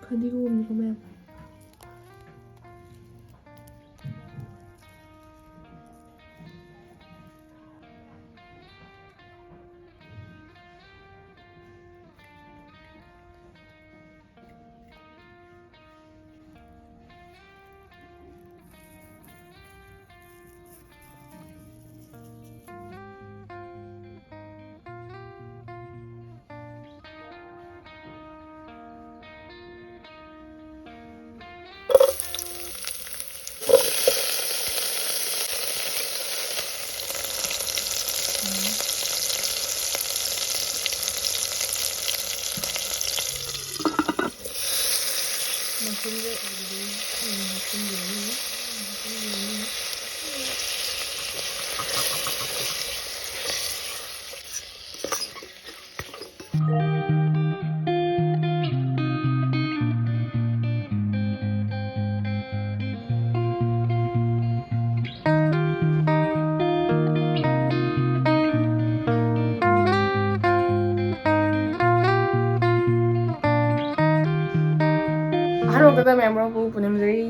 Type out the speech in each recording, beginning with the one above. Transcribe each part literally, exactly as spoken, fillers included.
ꯐꯗꯤꯒꯣꯝꯅꯤꯀꯣ ꯃꯌꯥꯝ꯫ ꯃꯁꯔꯨꯝꯁꯦ ꯑꯗꯨꯗꯒꯤ ꯍꯥꯞꯆꯤꯟꯕꯤꯔꯅꯤ꯫ ꯍꯥꯞꯆꯤꯟꯕꯤꯔꯅꯤ꯫ ꯑꯍꯥꯟꯕ ꯃꯛꯇꯗ ꯃꯌꯥꯝ ꯄꯨꯝꯅꯃꯛꯄꯨ ꯄꯨꯅꯦꯝꯖꯔꯤ꯫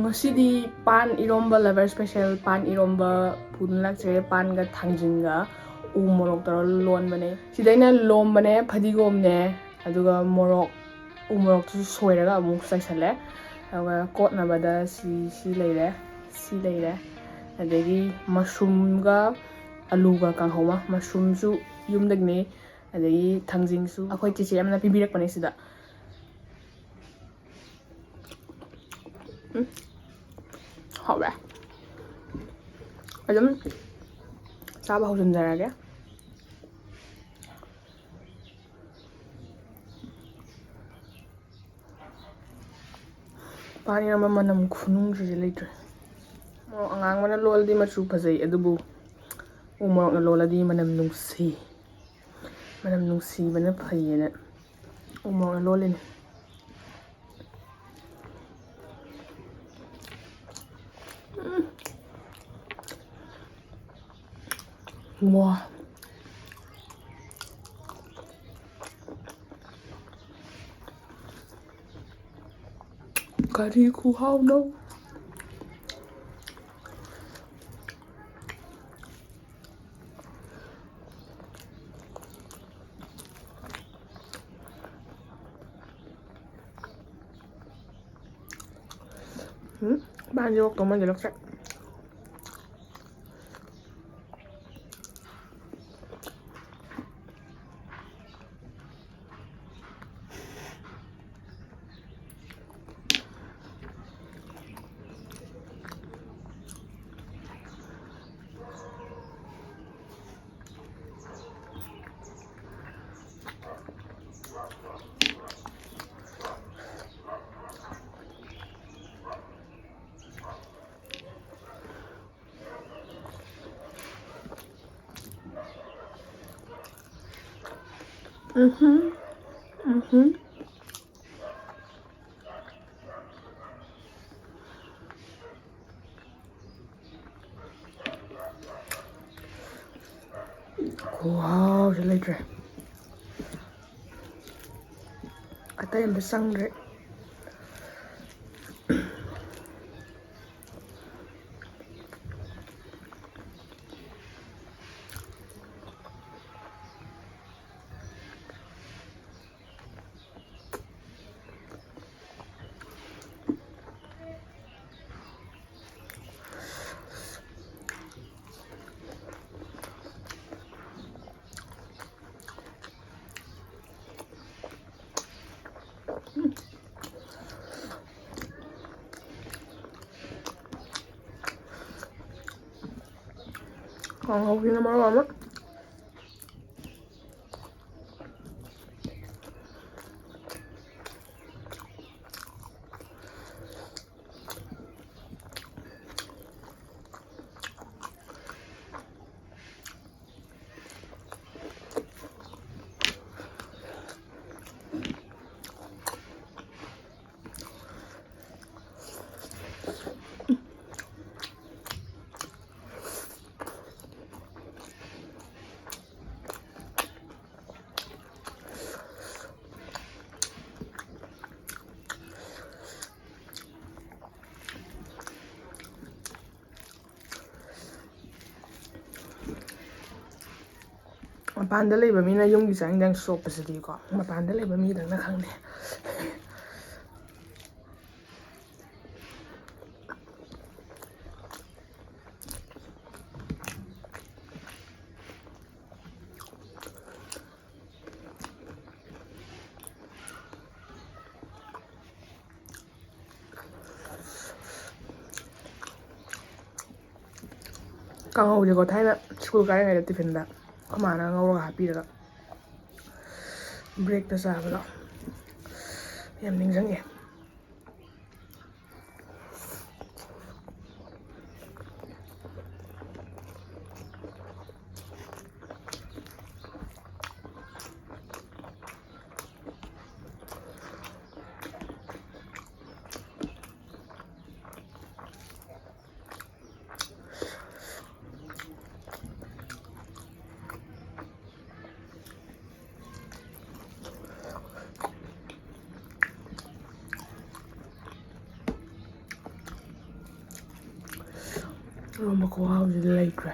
ꯉꯁꯤꯗꯤ ꯄꯥꯟ ꯏꯔꯣꯝꯕ, lover special ꯄꯥꯟ ꯏꯔꯣꯝꯕ ꯄꯨꯗꯨꯅ ꯂꯥꯛꯆꯔꯦ꯫ ꯄꯥꯟꯒ ꯊꯥꯡꯖꯤꯡꯒ ꯎ ꯃꯣꯔꯣꯛ ꯇꯧꯔ ꯂꯣꯟꯕꯅꯦ꯫ ꯁꯤꯗ ꯑꯩꯅ ꯂꯣꯝꯕꯅꯦ, ꯐꯗꯤꯒꯣꯝꯅꯦ, ꯑꯗꯨꯒ ꯃꯣꯔꯣꯛ, ꯎ ꯃꯣꯔꯣꯛꯇꯨꯁꯨ ꯁꯣꯏꯔꯒ ꯑꯃꯨꯛ ꯆꯥꯏꯁꯜꯂꯦ꯫ ꯑꯗꯨꯒ ꯀꯣꯠꯅꯕꯗ ꯁꯤ, ꯁꯤ ꯂꯩꯔꯦ, ꯁꯤ ꯂꯩꯔꯦ꯫ ꯑꯗꯒꯤ ꯃꯁꯔꯨꯝꯒ ꯑꯂꯨꯒ ꯀꯥꯡꯍꯧ ꯑꯃ, ꯃꯁꯔꯨꯝꯁꯨ ꯌꯨꯝꯗꯒꯤꯅꯦ, ꯑꯗꯒꯤ ꯊꯥꯡꯖꯤꯡꯁꯨ ꯑꯩꯈꯣꯏ ꯆꯦꯆꯦ ꯑꯃꯅ ꯄꯤꯕꯤꯔꯛꯄꯅꯦ ꯁꯤꯗ꯫ ꯎꯝ, ꯍꯥꯎꯔꯦ꯫ ꯑꯗꯨꯝ ꯆꯥꯕ ꯍꯧꯖꯤꯟꯖꯔꯒꯦ꯫ ꯄꯥꯟ ꯏꯔꯣꯝꯕ ꯃꯅꯝ ꯈꯨꯅꯨꯡꯁꯤꯗꯤ ꯂꯩꯇ꯭ꯔꯦ꯫ ꯃꯣꯔꯣꯛ ꯑꯉꯥꯡꯕꯅ ꯂꯣꯜꯂꯗꯤ ꯃꯆꯨ ꯐꯖꯩ, ꯑꯗꯨꯕꯨ ꯎ ꯃꯣꯔꯣꯛꯅ ꯂꯣꯜꯂꯗꯤ ꯃꯅꯝ ꯅꯨꯡꯁꯤ꯫ ꯃꯅꯝ ꯅꯨꯡꯁꯤꯕꯅ ꯐꯩꯌꯦꯅ ꯎ ꯃꯣꯔꯣꯛꯅ ꯂꯣꯜꯂꯤꯅꯦ꯫ ꯎꯝ꯫ ꯋꯥ꯫ ꯀꯔꯤ ꯈꯨꯍꯥꯎꯅꯣ꯫ ꯎꯝ, ꯃꯥꯗꯤ ꯑꯣꯛꯇꯣ ꯃꯟꯗꯤꯔꯛꯁꯦ꯫ ꯎꯝꯍꯨꯝ, ꯎꯝꯍꯨꯝ꯫ ꯈꯨꯍꯥꯎꯁꯦ ꯂꯩꯇ꯭ꯔꯦ꯫ ꯑꯇꯩ ꯑꯝꯇ ꯆꯪꯗ꯭ꯔꯦ꯫ ꯀꯥꯡꯍꯧꯁꯤꯅ ꯃꯔꯣꯜ ꯑꯃ꯫ ꯃꯄꯥꯟꯗ ꯂꯩꯕ ꯃꯤꯅ ꯌꯨꯝꯒꯤ ꯆꯥꯛ ꯏꯟꯖꯥꯡ ꯆꯣꯞꯄꯁꯤꯗꯤꯀꯣ, ꯃꯄꯥꯟꯗ ꯂꯩꯕ ꯃꯤꯗꯪꯅ ꯈꯪꯅꯤ꯫ ꯀꯥꯡꯍꯧꯁꯦꯀꯣ, ꯊꯥꯏꯅ ꯁ꯭ꯀꯨꯜ ꯀꯥꯔꯤꯉꯩꯗ ꯇꯤꯐꯤꯟꯗ ꯑꯩꯈꯣꯏ ꯃꯥꯅ ꯉꯧꯔꯒ ꯍꯥꯞꯄꯤꯔꯒ ꯕ꯭ꯔꯦꯛꯇ ꯆꯥꯕꯗꯣ ꯌꯥꯝ ꯅꯤꯡꯁꯤꯡꯉꯦ꯫ ꯏꯔꯣꯝꯕ ꯈꯨꯍꯥꯎꯁꯤꯗꯤ ꯂꯩꯇ꯭ꯔꯦ꯫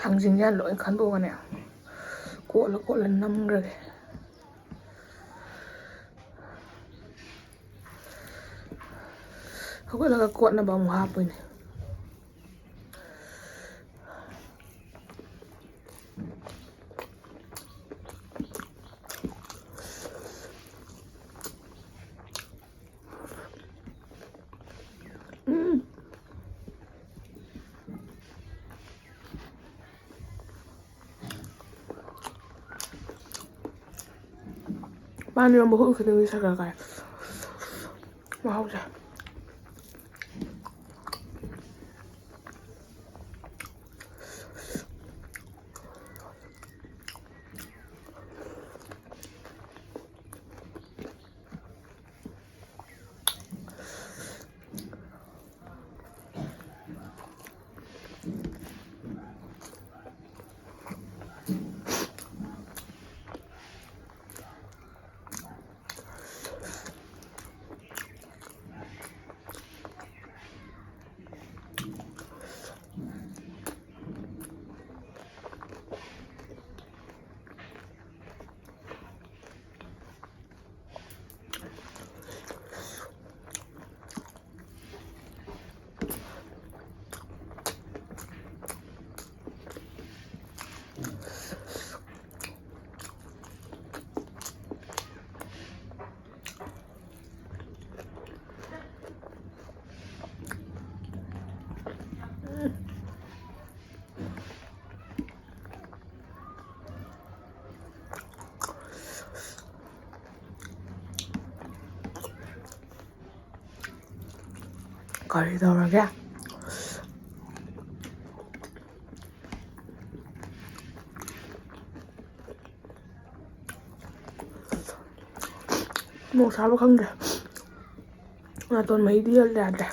ꯊꯥꯡꯖꯤꯡꯁꯦ ꯂꯣꯏ ꯈꯟꯗꯣꯛꯑꯒꯅꯦ, ꯀꯣꯠꯂ ꯀꯣꯠꯂ ꯅꯝꯈ꯭ꯔꯒꯦ꯫ ꯍꯧꯒꯠꯂꯒ ꯀꯣꯠꯅꯕ ꯑꯃꯨꯛ ꯍꯥꯞꯄꯣꯏꯅꯦ꯫ ꯎꯝ꯫ ꯄꯥꯟ ꯏꯔꯣꯝꯕ ꯍꯨꯠꯈꯤꯗꯣꯏꯅꯤ ꯁꯒ ꯀꯥꯏ꯫ ꯃꯍꯥꯎꯁꯦ꯫ ꯀꯔꯤ ꯇꯧꯔꯒꯦ? ꯃꯣꯔꯣꯛ ꯁꯥꯕ ꯈꯪꯗ꯭ꯔꯦ꯫ ꯅꯥꯇꯣꯟ ꯃꯍꯤꯗꯤ ꯌꯥꯗ꯭ꯔꯦ꯫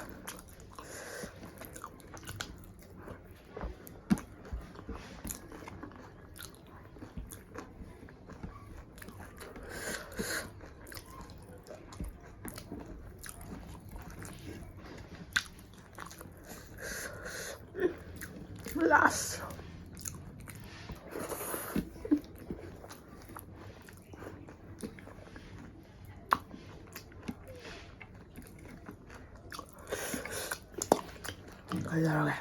Last. ꯀꯩꯗꯧꯔꯒꯦ?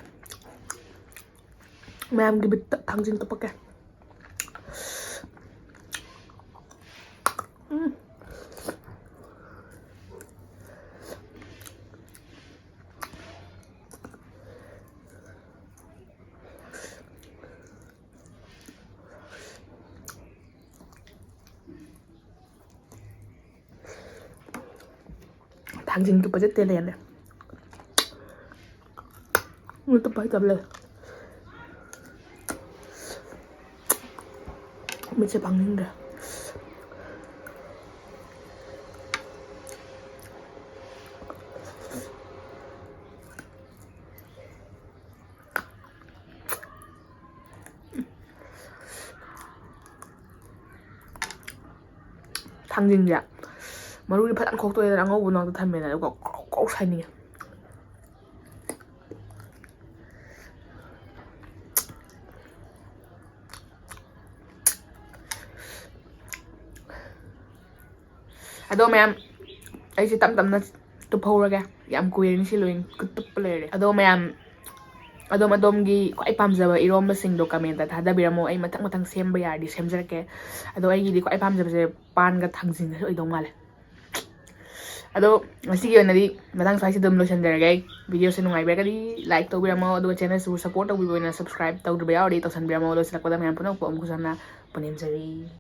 ꯃꯌꯥꯝꯒꯤ ꯕꯤꯠꯇ ꯊꯥꯡꯖꯤꯡ ꯇꯨꯞꯄꯛꯀꯦ꯫ ꯎꯝ꯫ ꯊꯥꯡꯖꯤꯡ ꯇꯨꯞꯄꯁꯦ ꯇꯦꯂꯦꯟꯅꯦ꯫ ꯃꯤ ꯇꯨꯞꯄ ꯍꯩꯇꯕ ꯂꯩ꯫ ꯃꯤꯠꯁꯦ ꯄꯥꯡꯅꯤꯡꯗ꯭ꯔꯦ꯫ ꯊꯥꯡꯖꯤꯡꯁꯦ ꯃꯔꯨꯗꯤ ꯐꯖꯅ ꯈꯣꯛꯇꯣꯛꯑꯦꯗꯅ, ꯑꯉꯧꯕ ꯉꯥꯛꯇ ꯊꯝꯃꯦꯗꯅ, ꯑꯗꯨꯒ ꯀ꯭ꯔꯧ ꯀ꯭ꯔꯧ ꯁꯥꯏꯅꯤꯡꯉꯦ꯫ ꯑꯗꯣ ꯃꯌꯥꯝ, ꯑꯩꯁꯦ ꯇꯞ ꯇꯞꯅ ꯇꯨꯞꯍꯧꯔꯒꯦ꯫ ꯌꯥꯝ ꯀꯨꯏꯔꯅꯤ ꯁꯤ ꯂꯣꯏ ꯇꯨꯞꯄ ꯂꯩꯔꯦ꯫ ꯑꯗꯣ ꯃꯌꯥꯝ, ꯑꯗꯣꯝ ꯑꯗꯣꯝꯒꯤ ꯈ꯭ꯋꯥꯏ ꯄꯥꯝꯖꯕ ꯏꯔꯣꯝꯕꯁꯤꯡꯗꯣ comment ꯊꯥꯗꯕꯤꯔꯝꯃꯣ꯫ ꯑꯩ ꯃꯊꯪ ꯃꯊꯪ ꯁꯦꯝꯕ ꯌꯥꯔꯗꯤ ꯁꯦꯝꯖꯔꯛꯀꯦ꯫ ꯑꯗꯣ ꯑꯩꯒꯤꯗꯤ ꯈ꯭ꯋꯥꯏ ꯄꯥꯝꯖꯕꯁꯦ ꯄꯥꯟꯒ ꯊꯥꯡꯖꯤꯡꯒꯁꯨ ꯑꯣꯏꯗꯧ ꯃꯥꯜꯂꯦ꯫ ꯑꯗꯣ ꯉꯁꯤꯒꯤ ꯑꯣꯏꯅꯗꯤ ꯃꯇꯥꯡ ꯁ꯭ꯋꯥꯏꯁꯤꯗ ꯑꯗꯨꯝ ꯂꯣꯏꯁꯤꯟꯖꯔꯒꯦ ꯑꯩ꯫ Video ꯁꯦ ꯅꯨꯡꯉꯥꯏꯕꯤꯔꯒꯗꯤ like ꯇꯧꯕꯤꯔꯝꯃꯣ, ꯑꯗꯨꯒ channel ꯁꯤꯕꯨ support ꯇꯧꯕꯤꯕ ꯑꯣꯏꯅ subscribe ꯇꯧꯗ꯭ꯔꯤꯕ ꯌꯥꯎꯔꯗꯤ ꯇꯧꯁꯟꯕꯤꯔꯝꯃꯣ꯫ ꯂꯣꯏꯁꯤꯜꯂꯛꯄꯗ ꯃꯌꯥꯝ ꯄꯨꯝꯅꯃꯛꯄꯨ ꯑꯃꯨꯛ ꯍꯟꯅ ꯄꯨꯅꯦꯝꯖꯔꯤ꯫